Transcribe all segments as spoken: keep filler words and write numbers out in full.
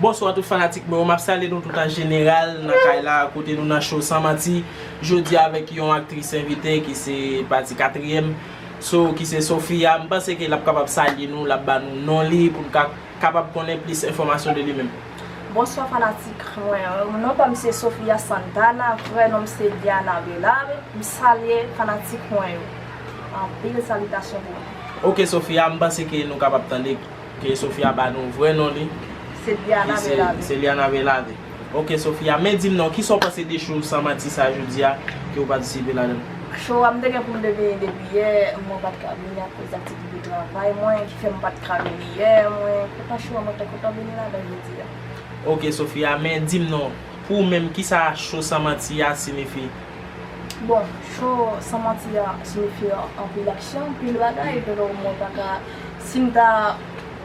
Bonswa tout fanatik mwen yo, m ap salye nou tout an jeneral nan kay la, kote nou nan show San Manti, jodi avèk yon aktris envite ki se pati katriyèm, so, ki se Sofia. M panse ke l ap kapab salye nou, l ap ba nou non li pou n ka kapab konnen plis enfòmasyon de li menm. Bonswa fanatik mwen yo, non pa m se Sofia Santana, vrè non m se Diana Belave, m salye fanatik mwen yo. Anpil salitasyon pou nou. Ok Sofia, m panse ke nou kapab tande ke Sofia ba nou vrè non li. Se Diana Belave. Se Diana Belave. Ok Sofia, men di m non, kisa w panse de show San Manti sa jodi a ke w patisipe ladan l? Show a m te gen pou m te vini depi yè, mwen pa t ka vini akoz aktivite travay mwen ki fè m pa t ka vini yè, mwen kontan show a, mwen te kontan vini ladan jodi a. Ok Sofia, men di m non, pou ou menm, kisa show San Manti a siyifi? Bon, show San Manti a siyifi anpil aksyon, anpil bagay, donk mwen pa ka, si m ta,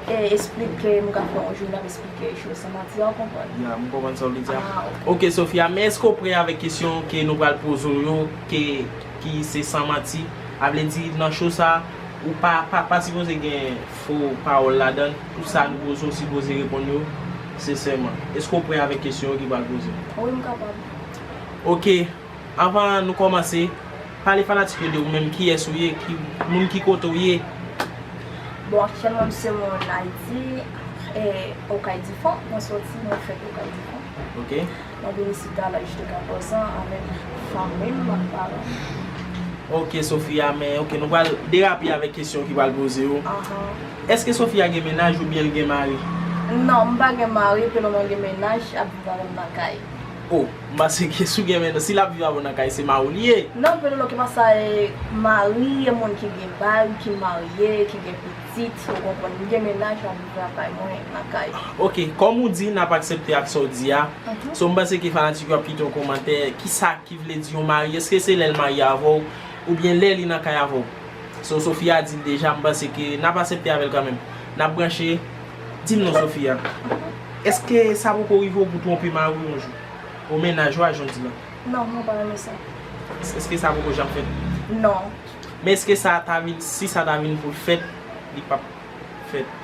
eh, esplike, m ka fè yon jounen ap esplike show San Manti a, ou konprann? Ya, m konprann sa w vle di a. Ah, ok. Ok, Sofia, men èske w prè avèk kesyon ke nou pral poze w yo, ke, ki se San Manti? A vle di, nan show sa, ou pa, pa, pa sipoze gen fo pawòl ladan l. Tout sa nou poze w sipoze reponn yo sensèman. Èske w prè avèk kesyon yo ki pral poze? Wi, m kapab. Ok. Anvan nou kòmanse, pale fanatik yo de ou menm, kiyès ou ye, ki moun, ki kote w ye? Bon, aktyèlman, m se moun Ayiti, e, Okay Difon, mwen soti, mwen fèt Okay Difon. Ok. Mwen vin isit a laj de katòz an avèk fanmi m ak paran m. Ok, Sofia, men, ok, nou pral derape avèk kesyon ki pral poze yo. Ahan. Èske Sofia gen mennaj oubyen l gen mari? Non, m pa gen mari, pelo mwen gen mennaj, ap viv avè m nan kay. Oh, m panse ke si w gen mennaj, si l ap viv avè w nan kay, se mari w li ye. Non, pelo lo ke pa sa, e mari, e moun ki gen bag, ki marye, ki gen pitit, ou konprann, m gen mennaj, l ap viv lakay mwen, nan kay. Ok, kòm ou di, n ap aksepte ak sa w di a. Mhm. So, m panse ke fanatik yo ap kite yon kòmantè, kisa ki vle di yon mari, èske se lè l marye avè w, oubyen lè li nan kay avè w? So, Sofia di l deja, m panse ke n ap aksepte avè l kanmenm. N ap branche. Di m non, Sofia. Èske sa poko rive w pou twonpe mari w yon jou? Ou mennaj ou a, jan w di la. Non, mwen pa renmen sa. Èske sa poko janm fèt? Non. Men èske sa ta vin, si sa ta vin pou l fèt, li p ap fèt?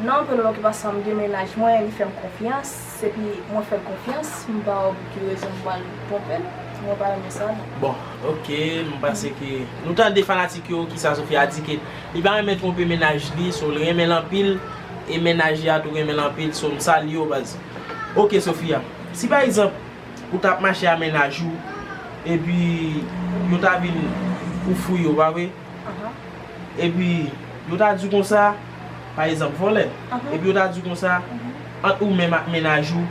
Non, pelo lo ke pa sa, m gen mennaj mwen, li fè m konfyans, epi mwen fè l konfyans, m pa wè pou ki rezon m pral twonpe l, mwen pa renmen sa, non. Bon, ok, m panse ke nou tande fanatik yo, kisa Sofia di, ke li pa renmen twonpe mennaj li, so l renmen l anpil, e mennaj li a tou renmen l anpil, so m salye w, baz. Ok, Sofia, si pa egzanp, ou t ap mache a mennaj ou, epi yo ta vin ofri yo, pa vre? Ahan. Epi, yo ta di w konsa, pa egzanp, vòlè. Ahan. Epi yo ta di w konsa, mhm, ant ou menm ak mennaj ou,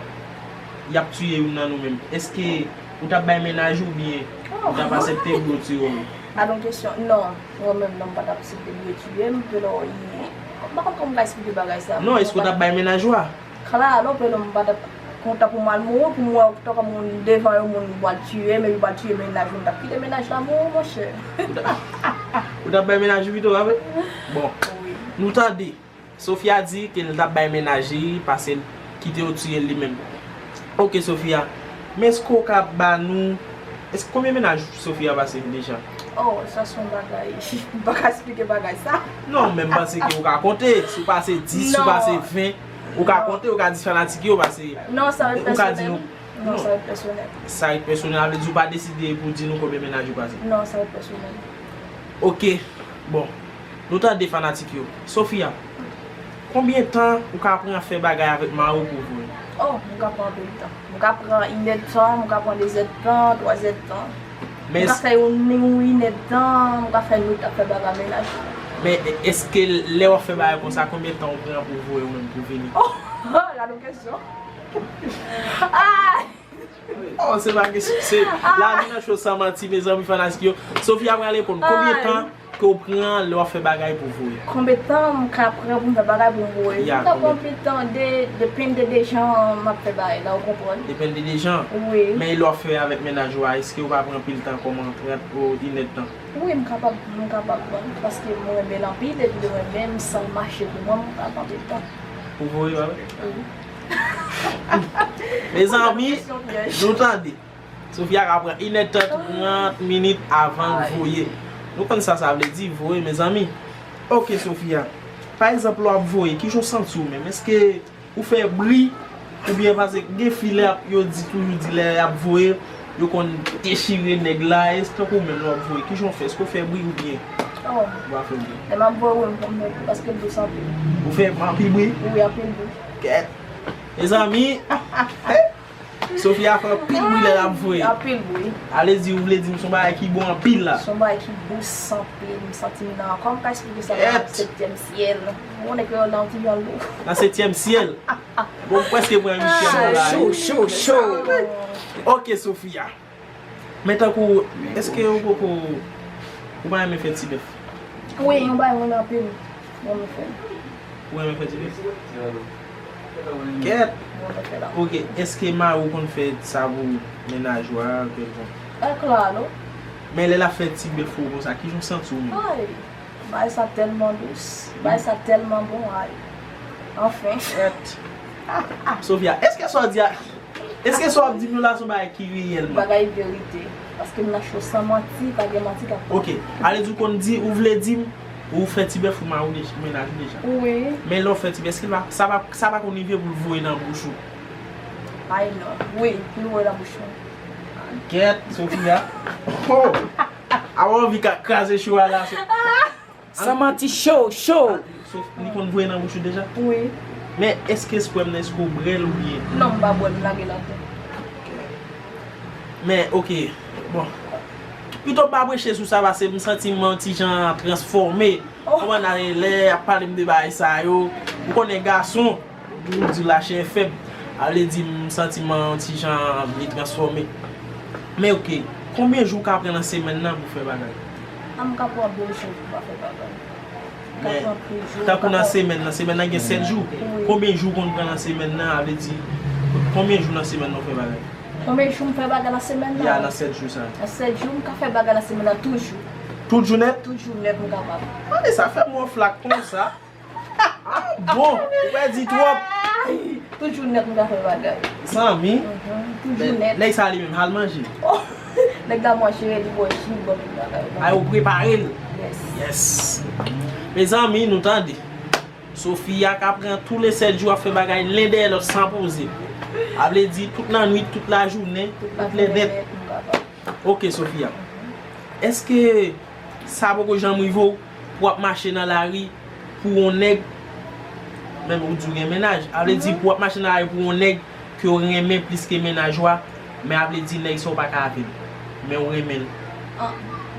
y ap tiye youn nan nou menm. Èske ou t ap bay mennaj ou oubyen ou t ap aksepte pou yo tiye w? Gade yon kesyon. Non, mwen menm, non, m pa t ap aksepte pou yo tiye m, pelo, m pa konn kòman m ka esplike bagay sa. Non, èske ou t ap bay mennaj ou a? Klalo, pelo m pa t ap kontan pou m al mouri, pou m wè tankou moun devan yon moun pral tiye m, epi pral tiye mennaj mwen, m t ap kite mennaj la mouri, monchè. Ou t ap, ou t ap bay mennaj ou pito, pa vre? Bon, wi, nou tande. Sofia di ke l t ap bay mennaj li, pase l kite yo tiye l li menm. Ok, Sofia. Men èske w ka ba nou, èske konbyen mennaj Sofia pase deja? Oh, sa se yon bagay. M pa ka esplike bagay sa. Non, men m panse ke ou ka konte. Si w pase dis, si w pase ven, ou ka konte, ou ka di fanatik yo, pase. Non, sa ret pèsonèl. Non, sa ret pèsonèl. Sa ret pèsonèl, sa vle di ou pa deside pou di nou konbyen mennaj ou pase? Non, sa ret pèsonèl. Ok, bon. Nou tande fanatik yo. Sofia, konbyen tan ou ka pran fè bagay avèk mari w pou voye? Oh, m ka pran anpil tan. M ka pran inèdtan, m ka pran dezèdtan, twazèdtan. M ka fè yon, yon inèdtan, m ka fè nwit ap fè bagay mennaj. Men èske lè w ap fè bagay konsa, konbyen tan ou pran pou voye ou menm pou vini? Oh, gade yon kesyon. Ah! Oh, se pa kesyon. Se la nou nan show San Manti, mezanmi, fanatik yo. Sofia pral reponn. Konbyen tan ke w pran lè w ap fè bagay pou voye? Konbyen tan m ka pran pou m fè bagay pou m voye? M ka pran anpil tan, de, depenn de, de jan m ap fè bagay la, ou konprann? Depenn de, de jan? Wi. Men lè w ap fè avèk mennaj ou a, èske w pa pran anpil tan, kòman trant ou inèdtan? Wi, m kapab, m kapab pran, paske mwen renmen l anpil, epi mwen menm, san l mache pou mwen, m ka pran anpil tan. Pou voye, pa vre? Wi. Mezanmi, nou tande. Sofia ka pran inèdtan trant minit avan l voye. Nou konn sa sa vle di, voye, mezanmi. Ok, Sofia. Pa egzanp, lè w ap voye, kijan w santi w menm? Èske ou fè bri, Oubyen paske gen fi lè y ap, yo di toujou di lè y ap voye, yo konn dechire nèg la, e tankou ou menm lè w ap voye, kijan w fè? Èske w fè bri oubyen Oh, ou pa fè bri? Lè m ap voye, wi, m konn fè bri paske m dous anpil. Ou fè anpil bri? Wi, anpil bri. Kèt. Mezanmi, Sofia fè anpil bri lè l ap voye. Anpil bri. Ale di ou vle di m se yon bagay ki bon anpil la. Se yon bagay ki dous anpil, m santi m nan, kòman m ka eksplike sa, nan Kèt. Setyèm syèl. Ou konnen kreyòl la yon ti jan lou. Nan setyèm syèl. Bon, m prèske pran yon syèl la. Show, show, show. Ok, Sofia. Men tankou, èske ou poko, ou pa renmen fè ti bèf? Wi, yon bagay mwen anpil. Mwen mwen fè. Ou renmen fè ti bèf? Kèt. Mwen mwen fè la. Ok, èske mari w konn fè sa pou mennaj ou a, kèlkonk? E klaro. Men lè l ap fè ti bèf pou ou konsa, kijan w santi w menm? Ay, bagay sa tèlman dous. Bagay sa tèlman bon, ay. Anfen. Kèt. Sofia, èske sa w di a, èske sa w ap di nou la se yon bagay ki reyèl menm? Bagay verite. Paske m nan cho san manti, pa gen manti k ap fèt. Ok, ale di w konn di, ou vle di m, ou fè ti bèf ou mari w deja, mennaj ou deja. Wi. Men lè w fè ti bèf, èske pa, sa pa, sa pa konn rive pou l voye nan bouch ou? Ay non. Wi, pou l voye nan bouch mwen. Kèt, Sofia. Oh! Awa anvi ka kraze cho a la. San manti, show, show. Sof, li konn voye nan bouch ou deja? Wi. Men èske espwèm nan, èske w bwè l oubyen? Non, m pa bwè l, m lage l atè. Men, ok, bon. Pito m pa preche sou sa pase m santi m yon ti jan transfòme. Konprann ale lè y ap pale m de bagay sa yo. Ou konnen gason, pou di la chè fèb. A vle di m santi m yon ti jan vle transfòme. Men ok, konbyen jou w ka pran nan semèn nan pou fè bagay? A m ka pran bon jou pou pa fè bagay. M ka Men, pran plis jou. Tankou m ka nan pran- semèn nan, semèn nan gen sèt jou. Wi. Konbyen jou w konn pran nan semèn nan? A vle di, konbyen jou nan semèn nan w fè bagay? Konbyen jou m fè bagay nan semèn nan? Ya, nan sèt jou sa. Nan sèt jou, m ka fè bagay nan semèn nan toujou. Tout jou nèt? Tout jou nèt, m kapab. Tande sa, fè m yon flak konsa. Ah, bon, ou pèdi twòp. Tout jou nèt, m ka fè bagay. Zanmi, Mhm, tout jou nèt. Nèg sa li menm, al manje. Oh, nèg la manje, li bwè ji, li bwè tout bagay. Ay, ou prepare l. Yes. Yes. Mezanmi, nou tande. Sofia ka pran tou le sèt jou ap fè bagay len dèyè lòt san poze. A vle di tout lannwit, tout lajounen, tout lè nèt. M kapab. Ok, Sofia. Èske sa poko janm rive w pou w ap mache nan lari pou yon nèg, menm ou di w gen mennaj, a vle di pou w ap mache nan lari pou yon nèg ke w renmen plis ke mennaj ou a, men a vle di nèg sa w pa ka avè l, men w renmen l. Ah,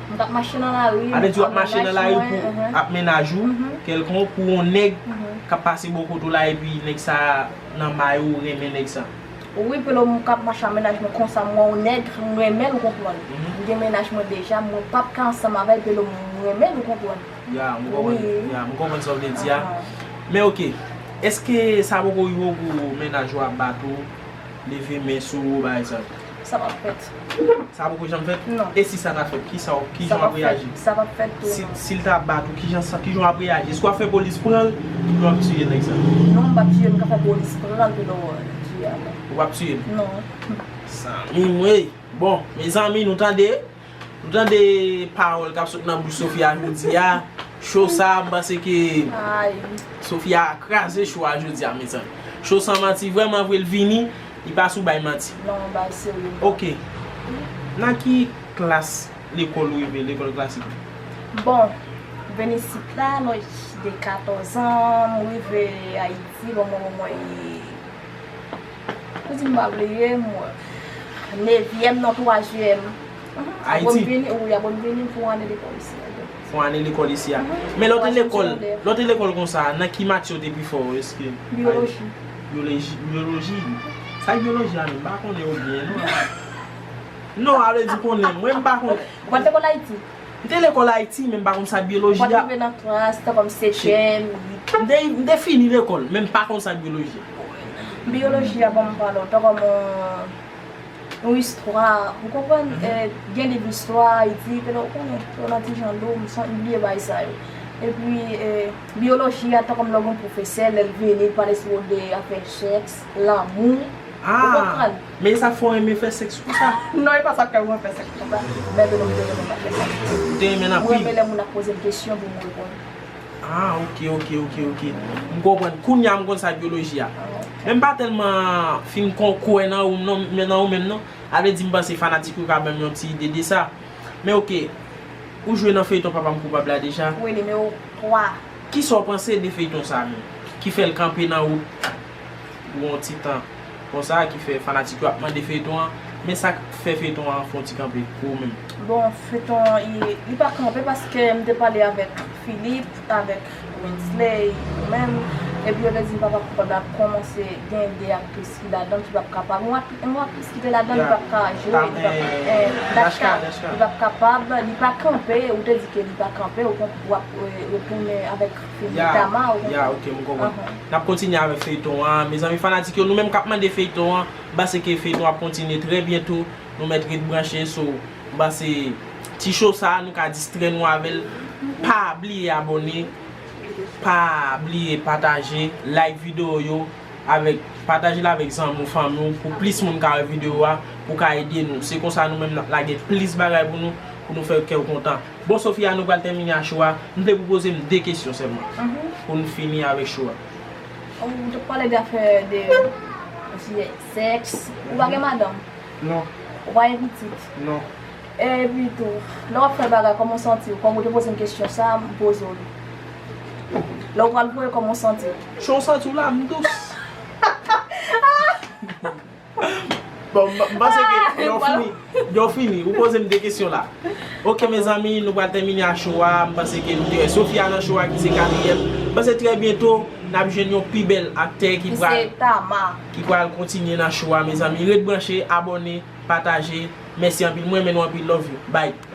m t ap mache nan lari. A vle di w ap mache nan lari pou Mhm. ap mennaj ou, Mhm. kèlkonk pou yon nèg Mhm. k ap pase bò kote w la epi nèg sa nan may ou, ou renmen nèg sa. Wi, pelo m k ap mache ak mennaj mwen konsa, m wè yon nèg, m renmen l, ou konprann. Mhm. M gen mennaj mwen deja, mwen p ap ka ansanm avè l, pelo m renmen l, ou konprann. Ya, m konprann. Wi. Ya, m konprann sa w vle di a. Aha. Men ok, èske sa poko rive w pou mennaj ou ap bat ou, leve men sou ou, bagay sa yo? Sa p ap fèt. Sa poko janm fèt? Non. E si sa ta fèt, ki sa w, ki Sa jan w p ap ap fèt. reyaji? Sa p ap fèt tou, Si, non. Si l ta bat ou, ki jan sa, ki jan w ap reyaji? Èske w ap fè polis pran l, oubyen w ap tiye nèg sa? Non, m p ap tiye, m ka fè polis pran l, pelo tiye a. Ou p ap tiye l? Non. Zanmi m, wi. Bon, mezanmi, nou tande? Nou tande pawòl k ap sot nan bouch Sofia jodi a. Cho sa, m panse ke Ay, Sofia kraze cho a jodi a, mezanmi. Cho san manti, vrèman vre l vini, li pa sou bay manti. non, bay serye. Ok. Nan ki klas lekòl ou rive, lekòl klasik? Bon, m vin isit la, laj de katòz an, m rive Ayiti, bon, mwen, mwen, pou di m pa bliye, mwen, nevyèm, non, twazyèm. Mhm. Apre Ayiti? M vini, wi, apre m vini pou ane lekòl isi a. Pou ane lekòl isi a. Mhm. Men lè w te Twazyèm lekòl, segondè. Lè w te lekòl konsa, nan ki matyè w te pi fò, èske? Biyoloji. Biyoloji, biyoloji. Sa ki biyoloji a menm? M pa konnen yo byen, non. Non, a vle di konnen. Mwen, m pa konnen. Ou pa t lekòl Ayiti? M te lekòl Ayiti, men m pa konn sa biyoloji Ou pa t a. rive nan twa, se tankou m setyèm, M te, m te fini lekòl, men m pa konn sa biyoloji a. Biyoloji a, bon, m pale w, tankou yon, yon istwa, ou konprann? Eh, gen liv istwa, Ayiti, pètèt ou konnen, yo nan ti jan dlo, m son, m bliye bagay sa yo. Epi, eh, biyoloji a, tankou lè w gen yon pwofesè, lè l vini, l pale sou de afè sèks, lanmou, ou Ah, konprann? Men sa fè w renmen fè sèks konsa? Non, e pa sa k fè mwen fè sèks konsa. Men ke nou te renmen nan fè sèks. Ou te renmen nan Mwen pri? Renmen lè moun ap poze m kesyon pou m reponn. Ah, ok, ok, ok, ok. M konprann. Kounye a m konn sa biyoloji a. Ah, ok. Men m pa tèlman fin kon kwè nan ou non, men nan ou menm non. A vle di m panse fanatik yo ka ban m yon ti ide de sa. Men oke, ou jwe nan feyton Papa m Koupab la deja. Wi, nimewo twa. Kisa w panse de feyton sa menm? Ki fè l kanpe nan wout pou yon ti tan konsa, ki fè fanatik yo ap mande feyton an, men sa k fè feyton an fè yon ti kanpe pou ou menm? Bon, feyton an, li, li pa kanpe paske m te pale avèk Philippe, avèk Wensley, ou menm, epi yo te di Papa Koupab la ap kòmanse gen de aktris ki ladan ki p ap kapab. Yon ak-, yon aktris ki te ladan, li p ap ka jwe, li p ap, eh, Dachka, li p ap kapab, li pa kanpe, ou te di ke li pa kanpe, ou konp-, w ap, eh, retounen avèk feyton Tama, ou konprann? Ya, ok, m konprann. N ap kontinye avèk feyton an. Mezanmi, fanatik yo, nou menm k ap mande feyton an, m panse ke feyton an ap kontinye trè byento. Nou mèt ret branche, so, m panse ti show sa a, nou ka distrè nou avè l. Pa bliye abòne, pa bliye pataje, like videyo yo, avèk, pataje l avèk zanmi w, fanmi w, pou plis moun ka wè videyo a, pou ka ede nou. Se konsa nou menm n ap lage plis bagay pou nou, pou nou fè kè w kontan. Bon, Sofia, nou pral tèmine a show a. M vle pou poze m de kesyon sèlman, pou n fini avèk show a. Ou te pale de afè de, de sèks. Ou pa gen madanm? Non. Ou pa gen pitit? Non. Epi tou, lè w ap fè bagay, kòman w santi w? Kòm ou te poze m kesyon sa, m poze w li. Lè w pral voye, kòman w santi w? Jan w santi w la, m dous. Bon, m, m panse ke lè w fini, lè w fini, ou poze m de kesyon la. Ok, mezanmi, nou pral tèmine a show a. M panse ke nou te wè Sofia nan show a, ki se katriyèm. M panse trè byento, n ap jwenn yon pi bèl aktè ki pral, ki pral kontinye nan show a, mezanmi. Ret branche, abòne, pataje. Mèsi anpil. Mwen renmen nou anpil. Love you. Bye.